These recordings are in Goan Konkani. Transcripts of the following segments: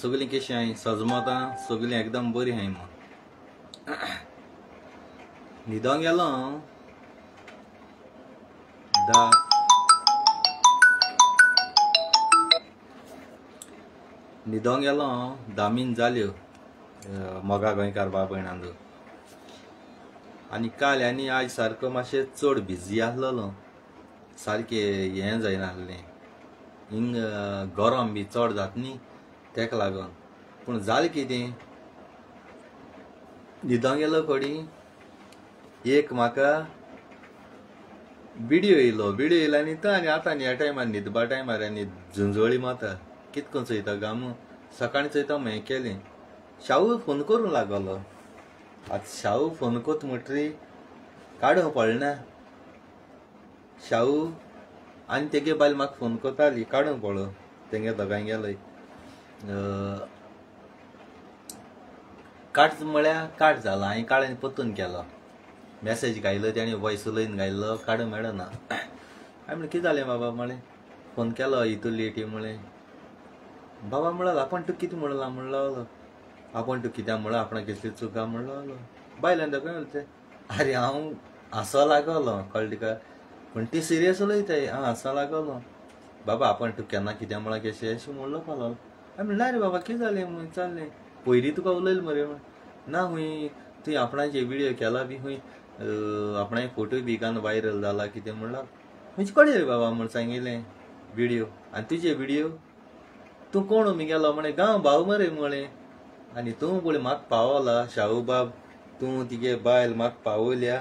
सगळीं कशीं आहाय सजमतां सगळीं एकदम बरी आहाय. मग न्हिदोंक गेलो हांव धा न्हिदोंक गेलो हांव 10 मिन जाल्यो मोगा गोंयकार बाब भयणांदो. आनी काल आनी आज सारको मातशें चड बिजी आसलेलो, सारकें हें जायनासलें, हिंग गरम बी चड जाता न्ही तेका लागून. पूण जालें कितें, न्हिदोंक गेलो खडी एक म्हाका विडियो येयलो, विडियो येयलो आनी तो आनी आतां आनी ह्या टायमार न्हिदपा टायमार आनी झुंजोळी मारता कितको चोयता गामू. सकाळीं चोयता हें केलें, शाहू फोन करूंक लागलो. आतां शाहू फोन कोत म्हणटरी काडूंक पडना. शाहू आनी तेगे बायल म्हाका फोन करताली, काडूंक पडलो तेंगे दोगांय गेलो. काट म्हळ्यार काट जाला, हांवें काड परतून केलो, मॅसेज घायलो तेणी, वॉयस उलयन घायलो, काडूंक मेळना. हांवें म्हणलें कितें जालें बाबा, म्हळें फोन केलो इतू लेटी. म्हळें बाबा म्हणलो आपूण तुका कितें म्हणलां, म्हणलो आपूण तुका कित्याक म्हणलो, आपणाक कसली चुका म्हणलो. बायल्यान दोगांय उलयता, आरे हांव हांसो लागलो, कळ्ळें तुका, पूण ती सिरियस उलयताय. हांव हांसो लागलो, बाबा आपण तुका केन्ना कित्याक म्हणलां कशें अशें म्हणलो पालो. हांवें म्हणलें ना रे बाबा कितें जालें चल्लें, पयलीं तुका उलयलें मरे. ना खूंय तुवें आपणाचे विडियो केला बी, खूंय आपणाचे फोटो बी कान वायरल जाला कितें म्हणलां. खंयचे कडेन रे बाबा म्हण सांगिल्लें विडियो, आनी तुजे विडियो तूं कोण गेलो म्हळें, गांव भाव मरे म्हळें. आनी तूं पळय म्हाका पावला शाहू बाब, तूं तिगे बायल म्हाका पावयल्या,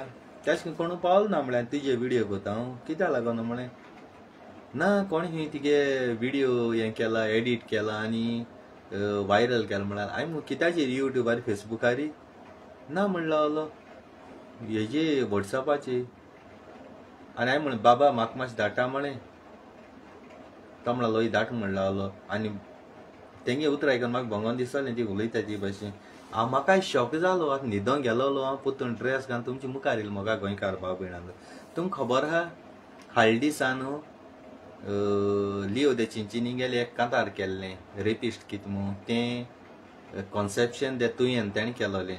तेश कोण पावलो ना म्हळ्यार तुजे विडियो कोता हांव कित्याक लागून म्हळें. ना कोण ही तिगे विडियो हें केला, एडिट केला आनी वायरल केला म्हळ्यार. हांवें कित्याचेर युट्यूबार फेसबुकार ना म्हणलो हेजे वॉट्सॅपाचेर. आनी हांवें म्हणलें बाबा म्हाका मातशें धाडटा म्हळें, तो म्हणलो हय धाड म्हणलो. आनी तेंगे उतरां आयकून म्हाका भंगोन दिसतालें ती उलयता ती भाशेन. हांव म्हाकाय शॉक जालो. आतां न्हिदोंक गेलोलो हांव, परतून ड्रेस घालून तुमचे मुखार येयलो मोगा गोंयकार भाव भयणांनो. तुमकां खबर आहा हाडले दिसा न्हू लियो दे चिंचिनी गेले एक कांतार केल्लें रेपिस्ट कितें म्हूण, तें कॉन्सेप्शन तें तुयेन तेणें केलोलें.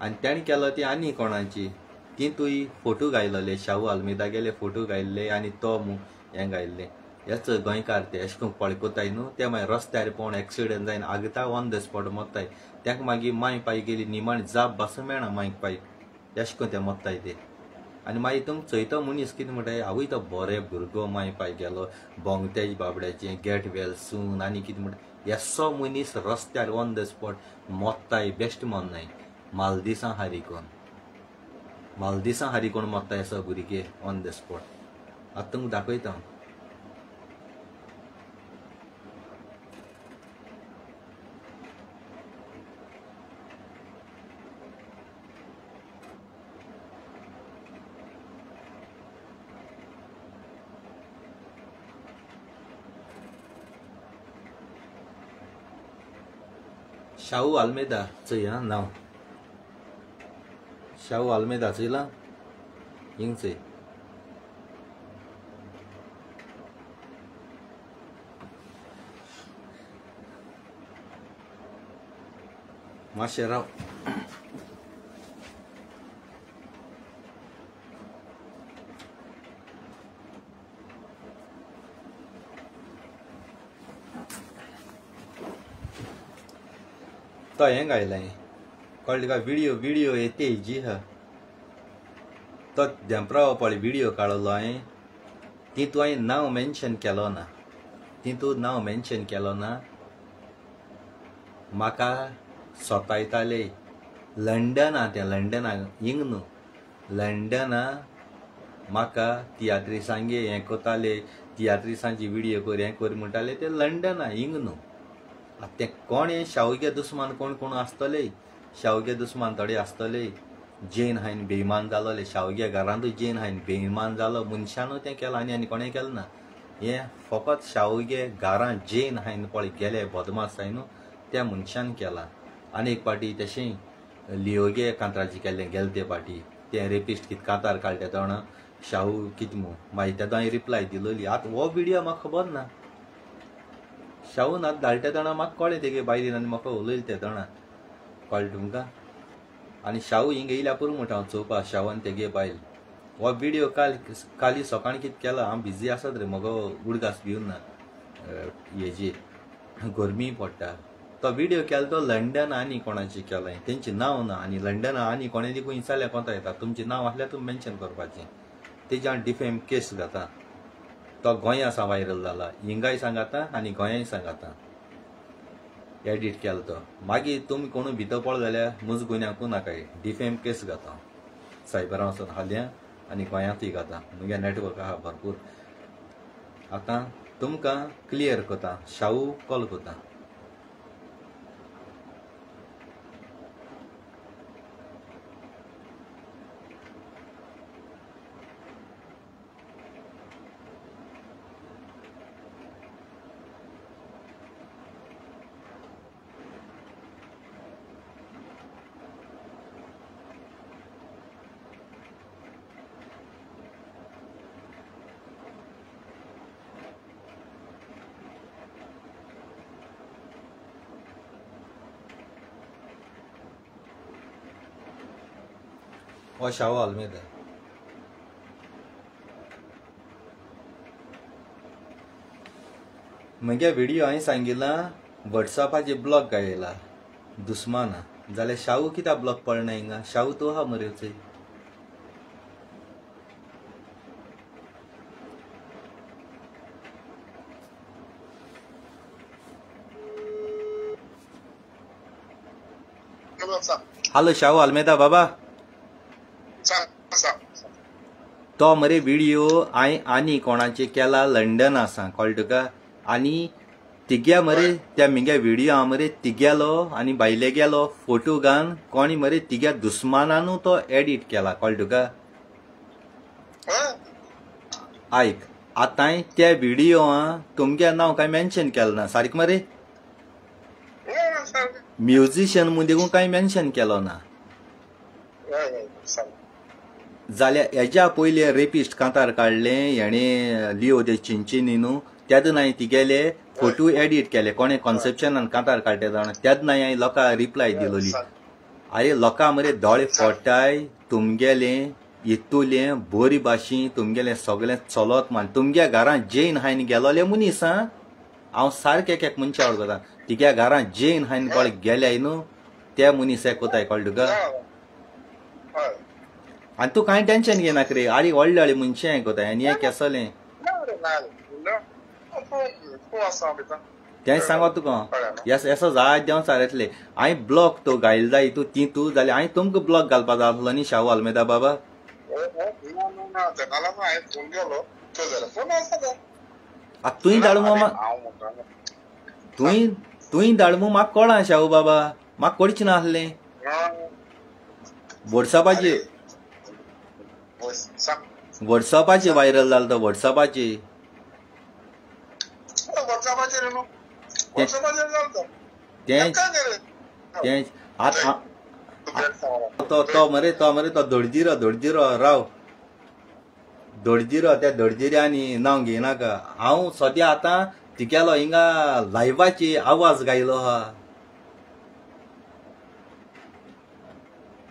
आनी तेणें केलो ती आनी कोणाची ती तुय फोटो घायलोले, शाहू आल्मेदा गेले फोटो घायल्ले आनी तो म्हूण हें घायल्लें. हेच गोंयकार ते अशें करून पळकोताय न्हू, ते मागीर रस्त्यार पोवन एक्सिडंट जायन आगता ऑन the spot मोत्ताय. तेका मागीर माय पाय गेली निमाणी जाप बासून मेळना मायक पाय, अशें करून ते मोत्ताय ते. आनी मागीर तुमकां चोयतो मनीस कितें म्हणटाय, आवय तो बरे भुरगो माय पाय गेलो बोंगतेज बाबड्याचें गेट वेल सून आनी कितें म्हणटा. येसो मनीस रस्त्यार ऑन the spot मोत्ताय, बेश्ट मोन्नाय. मालदिसां हारी कोण, मालदिसां हारी कोण मोत्ताय असो भुरगे ऑन the spot. आतां तुमकां दाखयता हांव. शाहू आल्मेदा चोय आं नांव, शाहू आल्मेदा चोयलां हिंग चोय. मातशें राव, तो हें घायलें कळ्ळें तुका, विडियो विडियो येते जी आहा तो धेंपराव पळय विडियो काडलो हांवें, तितू हांवें नांव मेन्शन केलो ना, तितू नांव मेन्शन केलो ना. म्हाका सोतायताले लंडना, तें लंडना हिंग न्हू, लंडना म्हाका तियात्रिसांगे हें कोताले, तियात्रिसांची विडियो कर हें कर म्हणटाले, ते लंडना हिंग न्हू. आतां तें कोण हें शाहूगे दुस्मान कोण कोण आसतले, शाहूगे दुस्मान थोडे आसतले. जेन हांवें बेईमान जालोले, शाहूगे घरांतूय जेन हांवें बेईमान जालो, मनशानूय तें केलां आनी आनी कोणें केलें ना. हें फकत शाहूगे घरां जेन हांवें पळय गेले बदमास जाय न्हू त्या मनशान केलां. आनी एक पाटी तशें लियोगे कांतराचें केल्लें गेले ते पाटी, तें रेपिस्ट कितें कांतार काडटा तेन्ना शाहू कितें म्हूण, मागीर तेदो हांवें रिप्लाय दिलोली. आतां हो विडियो म्हाका खबर ना, शाहून आतां धाडटे जाणा म्हाका कळ्ळें तेगे बायलेन आनी म्हाका उलयलें ते जाणा कळ्ळें तुमकां. आनी शाहू हिंगा येयल्या पुरो म्हणटा हांव चोवपा शाहू आनी तेगे बायल. हो व्हिडियो काल काली सकाळीं कितें केला हांव बिजी आसात रे म्हगो उडगास घेवन ना हेजी गरमी पडटा. तो व्हिडियो केलो तो लंडन आनी कोणाची केलां तेंचें नांव ना आनी लंडन आनी कोणें देखून विचारल्यार कोता येता तुमचें नांव आसल्यार तुमी मेन्शन करपाचें. तेजें हांव डिफेम केस घाता. तो गोंया सावन व्हायरल जाला हिंगाय सांगाता आनी गोंयाय सांगाता एडिट केलो तो. मागीर तुमी कोणूय भितर पडलो जाल्यार मुज गुन्यांकूय नाकाय डिफेम केस घाता सायबरां वचून हाल्यां आनी गोंयांतूय घाता. म्हगे नेटवर्क आहा भरपूर. आतां तुमकां क्लियर करता शाहू कॉल करता. हो शाहू आल्मेदा. म्हगे व्हिडियो हांवें सांगिलां वॉट्सॅपाचेर ब्लॉक गायला दुस्माना जाल्यार शाहू कित्याक ब्लॉक पडना हिंगा. शाहू तूं आहा मरे चोय. हॅलो शाहू आल्मेदा बाबा. तो मरे व्हिडियो हांवें आनी कोणाचे केला लंडन आसा कळ्ळें तुका. आनी तिग्या मरे त्या म्हगे व्हिडियो हांव मरे तिगेलो आनी बायले गेलो फोटो घालून कोणी मरे तिग्या दुस्मानानू तो एडिट केला कळ्ळें तुका. आयक आतां त्या व्हिडियो तुमगे नांव कांय मेन्शन केलें ना सारकें मरे. म्युजिशियन म्हूण देखून कांय मेन्शन केलो ना. जाल्यार हेज्या पयलीं रेपिस्ट कांतार काडलें हेणें लियो दे चिंचिनी न्हू तेन्ना हांवें तिगेले फोटो एडिट केले कोणें कॉन्सेप्शनान कांतार काडटे जाणा तेन्ना हांवें लोकांक रिप्लाय दिलोली. आरे लोकां मरे दोळे फोडटाय तुमगेलें इतुलें बोरी भाशी तुमगेलें सगळें चलत मान तुमगे घरांत जैन हांवें गेलोले मनीस आं हांव सारकें एक एक मनशा वळखता तिग्या घरांत जैन हांवें कोण गेले न्हू ते मनीस एकताय कळ्ळें तुका. आनी तूं कांय टेन्शन घेनाका रे आनी व्हडले व्हडले मनशां आयकताय आनी हें केसलें तें सांगो तुका येसो जाय देंवचार येतले. हांवें ब्लॉक तो घायल जाय तूं ती तूं जाल्यार हांवें तुमकां ब्लॉक घालपा जाय आसलो न्ही शाहू आल्मेदा बाबा. आतां तुंय धाड तुंय तुंय धाड म्हूण म्हाका कळना शाहू बाबा म्हाका कळचें नासलें. वॉट्सॅपाचेर वॉट्सॅपाचेर व्हायरल जालो तो वॉट्सॅपाचेर तें आतां तो मरे तो मरे तो धोडजिरो धोडजिरो राव धोडजिरो त्या धोडजिऱ्यांनी नांव घेयनाका. हांव सद्या आतां तिगेलो हिंगा लायव्हाची आवाज गायलो आहा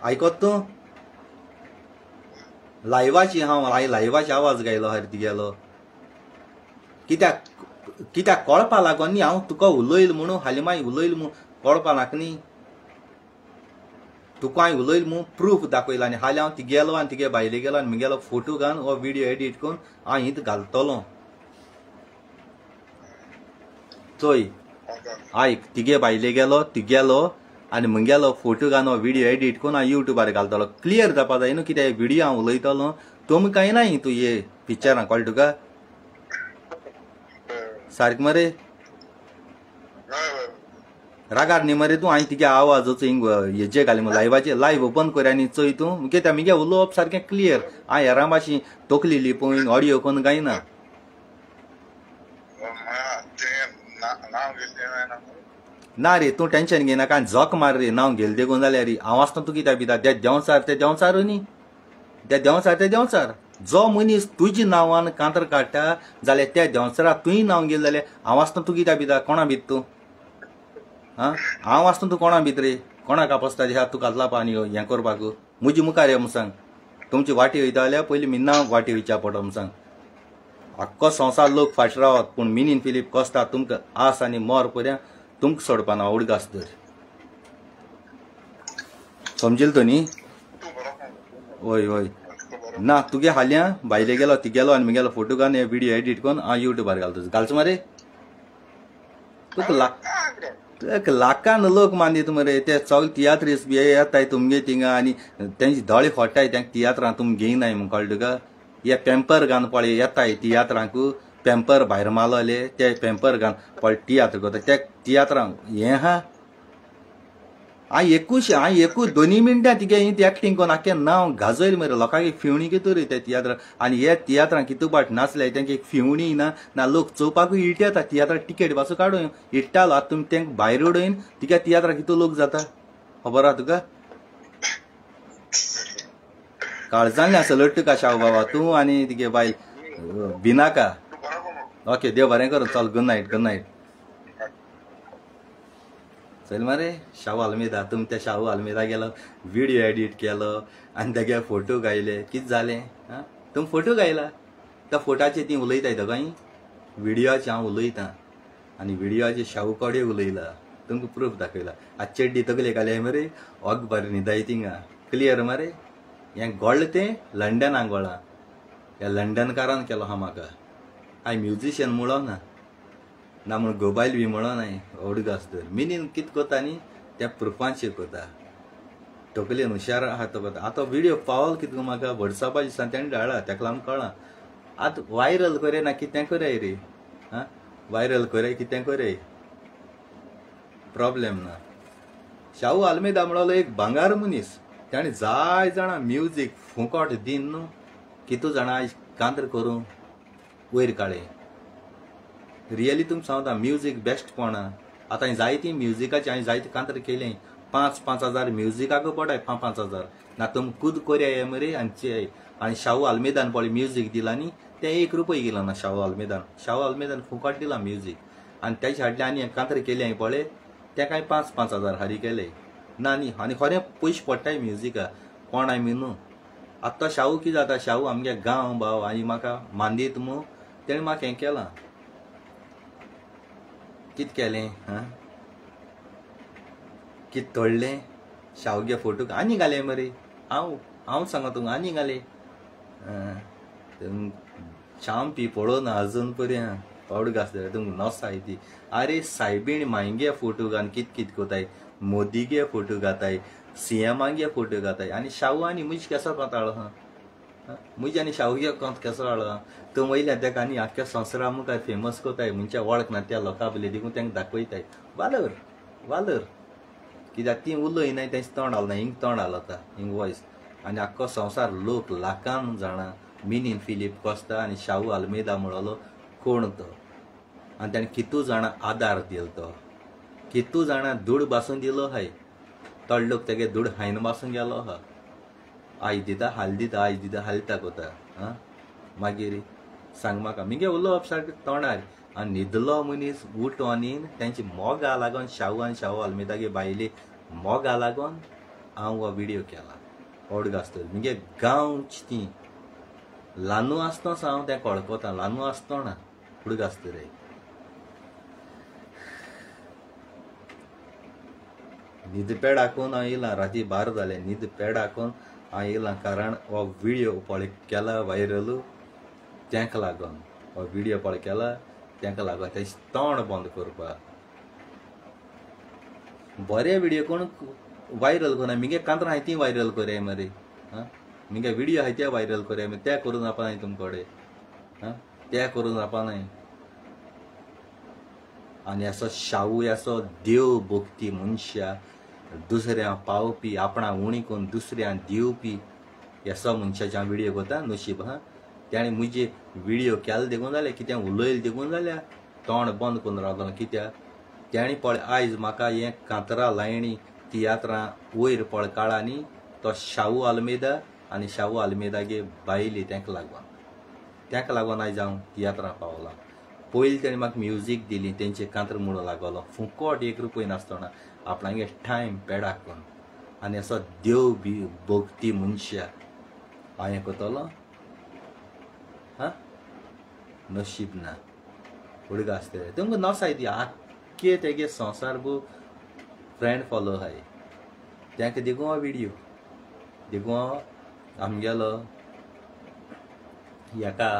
आयकत तूं लायव्हाची हांव हांवें लायव्हाची आवाज गायलो आहा रे तिगेलो. कित्याक कित्याक कळपा लागोन न्ही हांव तुका उलयल म्हणून हालीं मागीर उलयल म्हूण कळपा नाका न्ही तुका हांवें उलयल म्हूण प्रूफ दाखयला आनी हालीं हांव तिगेलो आनी तिगे बायले गेलो आनी म्हगेलो फोटो घालून हो व्हिडियो एडिट करून हांव हीत घालतलो. चोय आयक तिगे बायले गेलो तिगेलो आनी म्हगेलो फोटो घालून हो व्हिडियो एडिट करून हांव युट्यूबार घालतलो. क्लियर जावपा जाय न्हू कित्याक व्हिडियो हांव उलयतलो तुमकां कांय ना तूं हे पिक्चरां कळ्ळें तुका सारकें मरे. रागार न्ही मरे तूं हांवें तिगे आवाज हिंग हेजे घाले लायव्हाचे लायव्ह ओपन कर आनी चोय तूं कित्याक म्हगे उलोवप सारकें क्लियर हांव हेरां भाशेन तकली लिपोवन ऑडियो करून गायना. ना रे तूं टेन्शन घेयनाका आनी झक मार रे नांव घेतलें देखून जाल्यार रे हांव आसतना तूं कित्याक भिता ते देंवचार ते देंवचार न्ही ते देंवचार ते देंवचार. जो मनीस तुज्या नांवान कांतर काडटा जाल्यार त्या देंवचारा तुंय नांव गेलें जाल्यार हांव आसतना तूं कित्याक भिता? कोणा भीत तूं? आं, हांव आसतना तूं कोणा भीत रे? कोणाक कापसता ह्या तूं घातला पा आनी हें करपाक म्हजे मुखार यो म्हूण सांग. तुमची वाटी वयता जाल्यार पयलीं मिन्ना वाटी वयच्या पडटा म्हूण सांग. आख्खो संवसार लोक फाट रावत पूण मिनीन फिलीप कोस्ता तुमकां आस आनी मोर पर्यंत तुमकां सोडपाना. उडगास धर, समजिल तो न्ही? हय हय ना तुगे हाल्यां भायले गेलो ती गेलो आनी म्हगेलो फोटो घालून हे व्हिडियो एडिट करून हांव युट्यूबार घालतो. घालचो मरे तुका लाखान लोक मानदीत मरे. ते सगळे तियात्रीस बी येताय तुमगे थिंगा आनी तेंचे दोळे फोडटाय तेंका तियात्रां तुमी घेयनाय म्हूण कळ्ळें तुका? हे पेंपर घालून पळय येताय तियात्रांक, पेंपर भायर मारले ते पेंपर घालून पळय तियात्र करता ते तियात्रांक हें आहा. हांवें एकूच हांवें एकूच 2 मिनटां तिगे ही एक्टींग करून आख्खें नांव गाजयलें मरे. लोकांक एक फिवणी कितू रे त्या तियात्रां. आनी हे तियात्रां कितू पाट नाचले तेंका एक फिवणी ना ना लोक चोवपाकूय इल्टे येता. तियात्रां टिकेट पासून काडून इट्टालो. आतां तुमी तेंका भायर उडोवन तिका तियात्रां कितू लोक जाता खबर आहा तुका? काळजांतल्यान सलट तुका शाहू बाबा तूं आनी तिगे बायल भिनाका. ओके, देव बरें करूं. चल, गुड नायट. Good night. चल मरे शाहू आल्मेदा, तुमी त्या शाहू आल्मेदा गेलो व्हिडियो एडिट केलो आनी तेगे फोटो गायले. कितें जालें? आं, तुमी फोटो गायला त्या फोटोचे ती उलयताय दोगांय. व्हिडियोचे हांव उलयतां आनी व्हिडियोचे शाहू कडेन उलयला. तुमकां प्रूफ दाखयला. आतां चेड्डी तकले घाले मरे ओग बरें न्हिदाय थिंगा क्लियर मरे. हें घडलें तें लंडनाक घडलां. ह्या लंडनकारान केलो आहा म्हाका. हांवें म्युजिशियन म्हणलो ना ना म्हूण गोबायल बी म्हणो नाय. उडगास धर मिनीन कितें करता न्ही त्या प्रुफांचेर करता. तकलेन हुशार आहा तो करता. आतां व्हिडियो पावल कितें म्हाका व्हॉट्सॅपाचेर दिसा तेणें धाडला तेका लागून कळ्ळां. आतां वायरल करय ना कितें करय रे? आं, वायरल करय कितें करय, प्रॉब्लेम ना. शाहू आल्मेदा म्हणलो एक भांगार मनीस. ताणें जाय जाणां म्युजीक फुकट दीन न्हू कितू जाणां आयज कांत्र करूं वयर काडलें. रियली तुमकां सांगता म्युजीक बेस्ट कोण. आतां हांवें जायतीं म्युजिकाचें हांवें जायतीं कांत्र केलें. 5-5 हजार म्युजिकाक पडाय 5-5 हजार ना तुम खुद कोरया मरे. आनी आनी शाहू आल्मेदान पळय म्युजीक दिला न्ही तें 1 रुपया गेलो ना शाहू आल्मेदान. शाहू आल्मेदान फुकट दिला म्युजीक आनी तेजे हाडलें आनी कांत्र केलें हांवें पळय तें कांय 5-5 हजार हारी केले ना न्ही. आनी खरें पयशे पडटाय म्युजिका कोण हांवें न्हू. आतां शाहू कितें जाता, शाहू आमगे गांव भाव आनी म्हाका मानदीत मू तेणें म्हाका हें केलां. कितें केलें? आं, कितें तोडलें? शाहूगे फोटो आनी घालें मरे. हांव हांव सांगता तुमकां आनी घालें. शांपी पळोवना अजून पर्यंत पावड घासले तुमकां नसाय ती. आरे सायबीण मायगे फोटो घालून कितें कितें करताय, मोदीगे फोटो घाताय, सीएमागे फोटो घाताय आनी शाहू आनी म्हजे केसो कोंताळो आहा. म्हजे आनी शाहूगे कोंत केसो हाडलो आहा. तूं वयल्या तेका आनी आख्ख्या संवसारा मुखार फेमस करताय. मनशां वळखना त्या लोकां पयलीं देखून तांकां दाखयताय. वालोर वालोर कित्याक ती उलयनाय तेंचें तोंड हालना, हिंग तोंड हालता हिंग वॉयस. आनी आख्खो संवसार लोक लाखान जाणां मिनीन फिलीप कोस्ता आनी शाहू आल्मेदा म्हणलो कोण तो. आनी ताणें कितू जाणां आदार दिलो तो, कितू जाणां दुड बासून दिलो हाय. थोडे लोक तेगे दुड हायन बासून गेलो आहा. आयज दिता हाल दिता, आयज दिता हाल दिता कोता. आं, मागीर सांग म्हाका मुगे उलोवप सारकें तोंडार. आनी न्हिदलो मनीस उठोन येवन तेंची मोगा लागून शाहू आनी शाहू आल्मेदागे बायले मोगा लागून हांव हो व्हिडियो केला. ओडगास तर मुगे गांवची ती ल्हानू आसतनाच हांव तें कळकोता. ल्हानू आसतना उडगास तर न्हीद पेड हाकून हांव येयलां. राती 12 जालें न्हीद पेड हाकून हांव येयलां कारण हो व्हिडियो पळय केला वायरल तेंका लागून. हो व्हिडियो पळय केला तेंका लागून तेजें तोंड बंद करपाक. बरे व्हिडियो कोण वायरल करना. मुगे कांतरां आहाय ती वायरल करया मरे. आं, मुगे व्हिडियो आहाय ते वायरल करया मरे. ते करून जावपा नाय तुमकडे. आं, ते करून जावपा नाय. आनी असो शाहू असो देव भक्ती मनशा दुसऱ्या पावपी आपणा उणी करून दुसऱ्यां दिवपी असो मनशाचे हांव व्हिडियो करता नशीब. हा, तेणें म्हजे व्हिडियो केले देखून जालें, कितें उलयलें देखून जाल्यार तोंड बंद करून रावतलो. कित्याक तेणें पळय आयज म्हाका हें कांतरां लायणी तियात्रां वयर पळय काळांनी तो शाहू आल्मेदा आनी शाहू आल्मेदागे बायली तेंका लागून, तेंका लागून आयज हांव तियात्रां पावलां. पयलीं तेणें म्हाका म्युजीक दिली, तेंचे कांत्र म्हणूं लागलो फुकट एक रुपय नासतना आपणागे टायम पेडाक करून. आनी असो देव बी भक्ती मनशा हांवें करतलो हां नशीब ना हुडगा आसतले तुमकां नसाय ती आख्खे तेगे संवसार बो फ्रेंड फॉलो आहाय तेंका देखून हो विडियो देखून आमगेलो हेका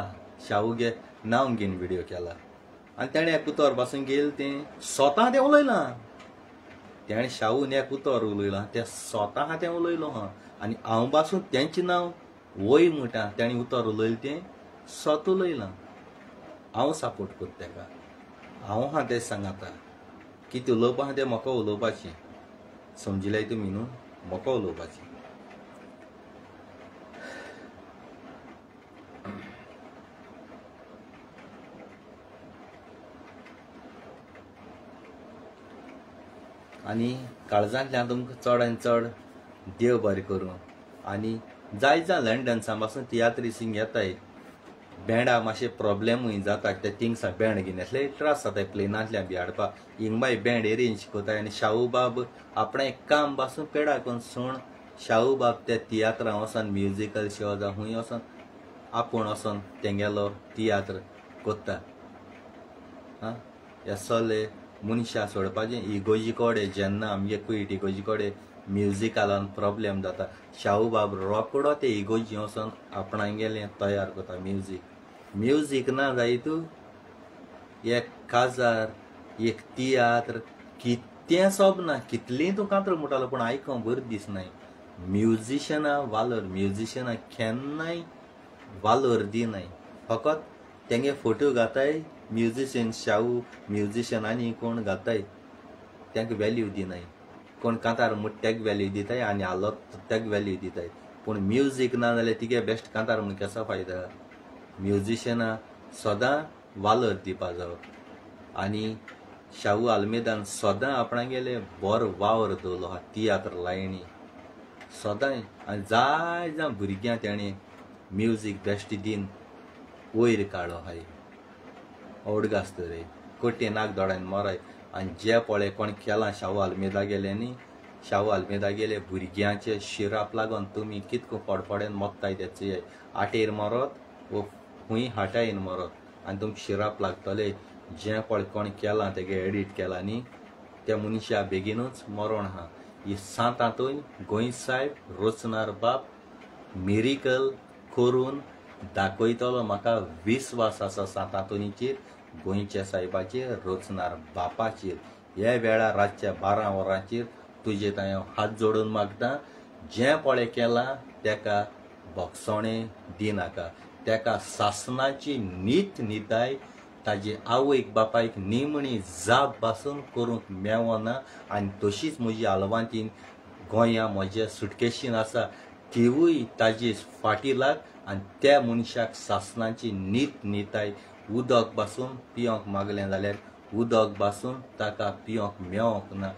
शाहू गे नांव घेवन विडियो केला. आनी तेणें एक उतर पासून गेल तें स्वता तें उलयलां, तेणें शाहून एक उतर उलयलां तें स्वता तें उलयलो आहा. आनी हांव पासून तेंचें नांव वय म्हणटा तेणें उतर उलयलें तें स्वता उलयलां. हांव सपोर्ट करता तेका, हांव आहा तें सांगाता कितें उलोवपा आहा तें म्हाका उलोवपाचें, समजिल्याय तुमी न्हू, म्हाका उलोवपाचें. आनी काळजांतल्यान तुमकां चड आनी चड देव बरें करूं. आनी जाय जाण लंडन पासून तियात्रिसींग येताय, बँडा मातशे प्रोब्लेमूय जाता, ते थिंगसा बँड घेवन येतले त्रास जाताय प्लेनांतल्यान बी हाडपाक. हिंग मागीर बँड एरेंज करताय आनी शाहू बाब आपणें काम पासून पेडा करून सोण शाहू बाब त्या तियात्रां वचोन म्युजिकल शो जावं खूंय वचोन आपूण वचोन तेंगेलो तियात्र करता. आं हे सगळे मनशां सोडपाचें इगोजी कडेन जेन्ना आमगे कुयट इगोजी कडेन म्युजिकालान प्रोब्लेम जाता, शाहू बाब रोकडो ते इगोजी वचोन आपणागेलें तयार करता म्युजीक. म्युजीक ना जायत एक काजार एक तियात्र कितें सोबना, कितलीं तूं कांत्र म्हणटालो पूण आयकोंक बरें दिसनाय. म्युजिशनां वालोर, म्युजिशनां केन्नाय वालोर दिनाय, फकत तेंगे फोटो घाताय म्युजिशियन शाहू म्युजिशियन आनी कोण घाताय तेंका वेल्यू दिनाय, कोण कांतार म्हूण तेका वेल्यू दिताय आनी हालो तेका वेल्यू दिताय. पूण म्युजीक ना जाल्यार तिगे बेस्ट कांतार म्हूण कसो फायदा. म्युजिशियनां सदां वालोर दिवपा जावो. आनी शाहू आल्मेदान सदां आपणागेले बरो वावर दवरलो आहा तियात्र लायणी सदांय. आनी जाय जाण भुरग्यां तेणें म्युजीक बेस्ट दीन वयर काडलो आहाय. औडगा आसतरे कोटे नाक दोडान मराय. आनी जे पळय कोण केलां शाहू आल्मेदा गेले न्ही, शाहू आल्मेदा गेले भुरग्यांचे शिराप लागून तुमी कितको फडफडेन मोत्ताय तेचे आटेर मरत वो खूंय हाटायन मरत आनी तुमकां शिराप लागतले. जें पळय कोण केलां तेगे एडीट केलां न्ही त्या मनशा बेगीनूच मरण आहा. ही सांतांतूय गोंय सायब रोचणार बाप मिरिकल करून दाखयतलो, म्हाका विस्वास आसा सांतांतोनीचेर, गोंयच्या सायबाचेर, रोचणार बापाचेर. ह्या वेळार रातच्या 12 वरांचेर तुजे थंय हांव हात जोडून मागता, जें पळय केलां तेका भोगसणें दिनाका, तेका सासणाची नीत निताय ताजे आवयक बापायक निमणी जाप पासून करूंक मेवना. आनी तशीच म्हजी आलवांतीन गोंया म्हज्या सुटकेशीन आसा तिवूय ताजे फाटी लाग आनी त्या मनशाक सासणाची नीत निताय उदक पासून पिवंक मागलें जाल्यार उदक पासून ताका पिवंक मेवंक ना,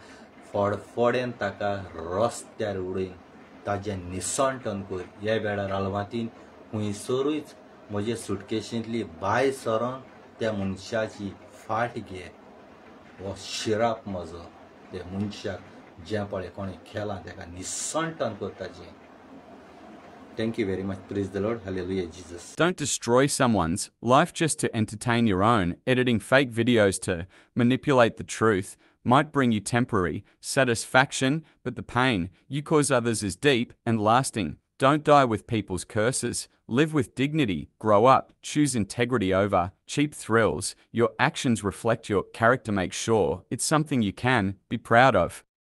फडफडेन ताका रस्त्यार उडयन ताजें निसणटन कर. ह्या वेळार आलवांतीन खुंयसरूच म्हजे सुटकेशींतली भायर सरोन त्या मनशाची फाट घे, हो शिराप म्हजो त्या मनशाक जें पळय कोणें केलां ताका निसणटन कर ताजें. Thank you very much. Praise the Lord. Hallelujah, Jesus. Don't destroy someone's life just to entertain your own. Editing fake videos to manipulate the truth might bring you temporary satisfaction, but the pain you cause others is deep and lasting. Don't die with people's curses. Live with dignity. Grow up. Choose integrity over cheap thrills. Your actions reflect your character. Make sure it's something you can be proud of.